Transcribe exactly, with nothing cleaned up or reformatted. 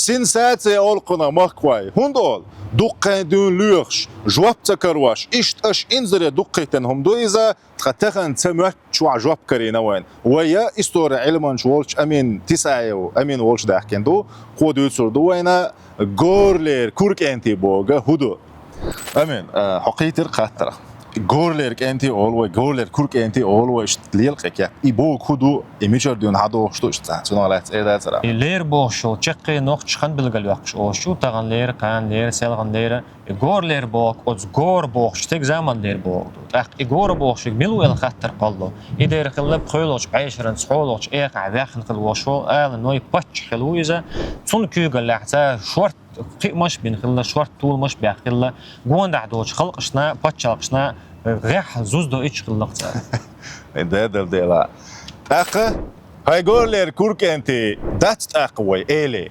Сенсация олу кхунах, махкахой. ХӀунда олу? Дуккха дуьйна лоьхуш, жоп ца карош, иштта аша инзаре дуккхийтина хӀума ду иза, тхан тахана ца моьтту чохь жоп карийна вайна. Вай я истори Ӏилманча волчу Амин Тисаев, Амин волчу даьхкина ду, кхо дуьйцур ду вайна, горлер куркӀенти боху хӀун ду. Амин, а, хьо кхийтира хаттарх. Горлер кӀенти олу вай, горлер куркӀенти олу вай, иштта лела кхе кеп. И боху хӀун ду, и мичара дуьйна хьадохуш ду, иштта цхьа, цунах лаьцна эр дацара. И лер бохуш йолу чаккхе нохчаша хан билгалйоккхуш олуш ю, тахана лер, кхана лер, селхана лер. И горлер боху, оцу гора бохучу стеган заман дера боху ду. ТӀаккха и гора бохучуьнга мила ву аьлла хаттар кхоллало. И дера хилла пхоьлгӀачу Ӏешаранца хьолгӀачу экхахь ваьхна хилла волуш волу Ала Ной паччахь хилла ву иза. Цунна куьйгаллехь цара шорт кхиамаш а бина хилла, шорт толамаш а баьхна хилла. Гондахь долчу халкъашна, пачхьалкхашна гӀеххьа зуза доуьйтуш хилла-кх цара. Дай дала дела. ТӀаккха, хӀай горлер куркӀенти, дац тӀаккха вай, эли.